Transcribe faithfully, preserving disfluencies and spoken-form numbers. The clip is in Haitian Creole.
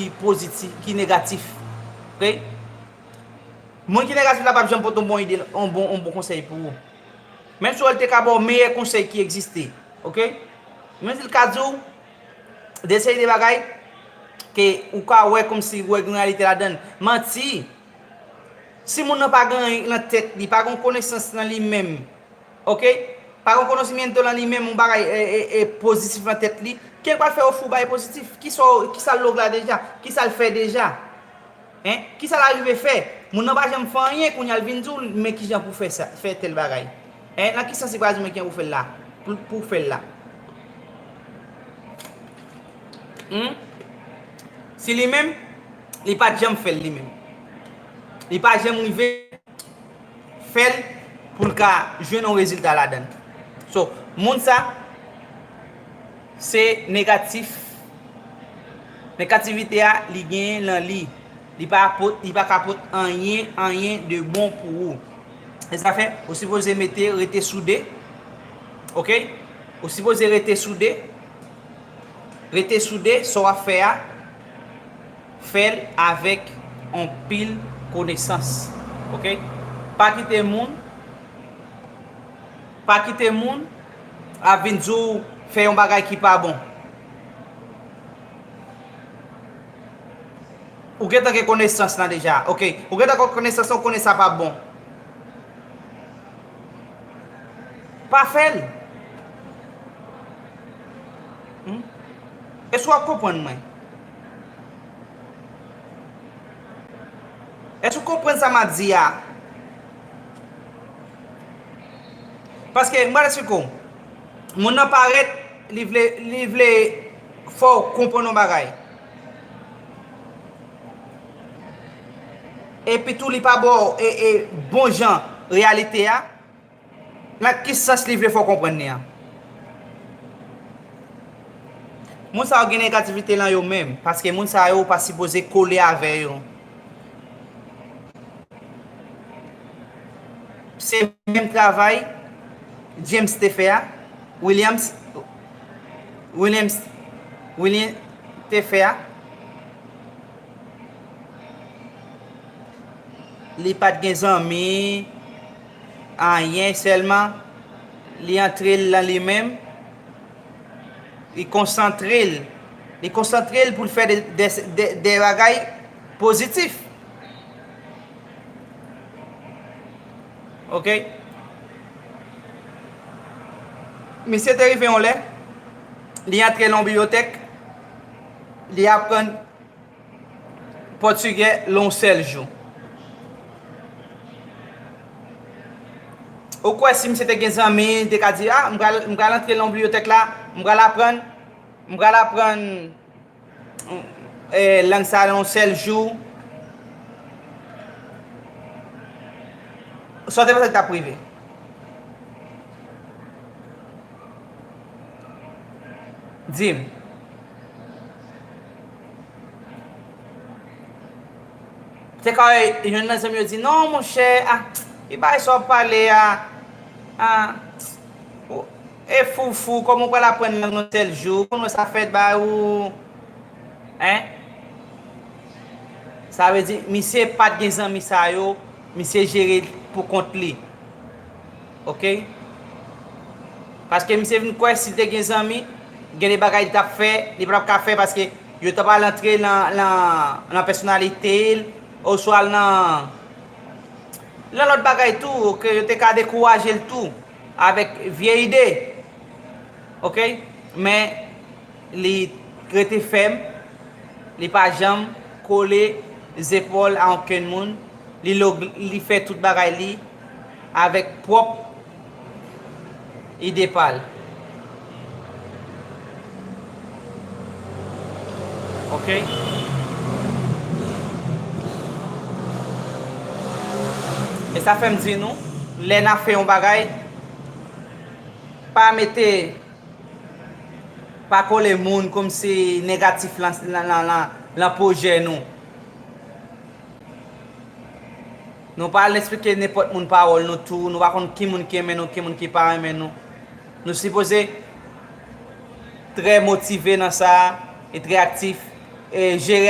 ki pozitif, ki negatif. Ok? Moun ki negatif la p ap janm pote yon bon ide, yon bon, yon bon konsèy pou ou. Menm si w wè l te ka ba w meyè konsèy ki egziste. Ok? Menm si l ka di w de seri de bagay ke ou ka wè kòmsi ou wè gen reyalite ladan l. Manti. Si moun nan pa gen anyen nan tèt li, pa gen konesans nan li menm, ok? Pa gen konosimiento nan li menm, yon bagay e, e, e pozitif nan tèt li, ke l pral fè ofri w bagay pozitif? Kisa, kisa l log la deja? Kisa l fè deja? Hein? Kisa l arive fè? Moun nan pa janm fè anyen, kounye a l vin di w, men kijan pou fè sa, fè tèl bagay. Hein? Nan ki sans li pral di w, men kijan pou fè l la? Pou, pou fè l la. Hmm? Si li menm, li pa t janm fè l li menm. Li pa janm rive fè l pou l ka jwenn yon rezilta ladan l. So, moun sa, se negatif. Negativite a, li genyen nan li. Li pa pot, li pa ka pot anyen, anyen de bon pou ou. E sa fè, ou sipoze mete, rete soude. Ok? Ou sipoze rete soude. Rete soude, sa w ap fè a, fè l avèk anpil konesans. Ok? Pa kite moun, pa kite moun ap vin di w fè yon bagay ki pa bon. Ou gentan gen konesans lan deja. Ok. Ou gentan gen konesans lan, ou konnen sa pa bon. Pa fè l. Hmm? Èske w ap konprann mwen? Èske w konprann sa m ap di a? Paske, m pral eksplike w. Moun nan parèt, li vle, li vle fè w konprann yon bagay. Epi tou, li pa ba w, e, e, bon jan reyalite a. Nan ki sans li vle fè w konprann li an? Moun sa yo gen negativite lan yo menm, paske moun sa yo ou pa sipoze kole avè yo. Se menm travay James te fè a, Williams, Williams, William te fè a. Li pa t gen zanmi, anyen, sèlman li antre l lan li menm, li konsantre l, li konsantre l pou l fè de, de, de, de bagay pozitif. Ok? Misye te rive yon lè, li antre lan yon bibliyotèk, li aprann pòtigè lan yon sèl jou. Ou kwè si misye te gen zanmi, li te ka di, "Ah, m pral, m pral antre lan yon bibliyotèk la, m pral aprann, m pral aprann, eh, lang sa a lan yon sèl jou." Sa w te panse ki t ap rive? Di m. Se ka youn nan zanmi yo di, "Non, monchè, ah, ki bagay sa w ap pale a? Ah, e foufou, kòman w pral aprann lang nan sèl jou? Kòman sa fèt ba ou?" Hein? Sa vle di, misye pa t gen zanmi sa yo, misye jere l pou kont li. Ok? Paske misye vin kwè si l te gen zanmi, gen de bagay li t ap fè, li pa t ap ka fè paske yo t ap al antre nan, nan, nan pèsonalite l, oswa nan, nan lòt bagay tou, ke yo te ka dekouraje l tou, avèk vye ide. Ok? Men, li rete fèm, li pa janm kole zepòl a okenn moun, li log-, li fè tout bagay li avèk pwòp ide pa l. Ok? E sa fè m di nou, lè n ap fè yon bagay, pa mete Pa kole moun kòmsi negatif lan, lan, lan, lan, lan pwojè nou. Nou pa al eksplike nenpòt moun pawòl nou tou, nou pa konn ki moun ki renmen nou, ki moun ki pa renmen nou. Nou sipoze trè motive nan sa, e trè aktif, e jere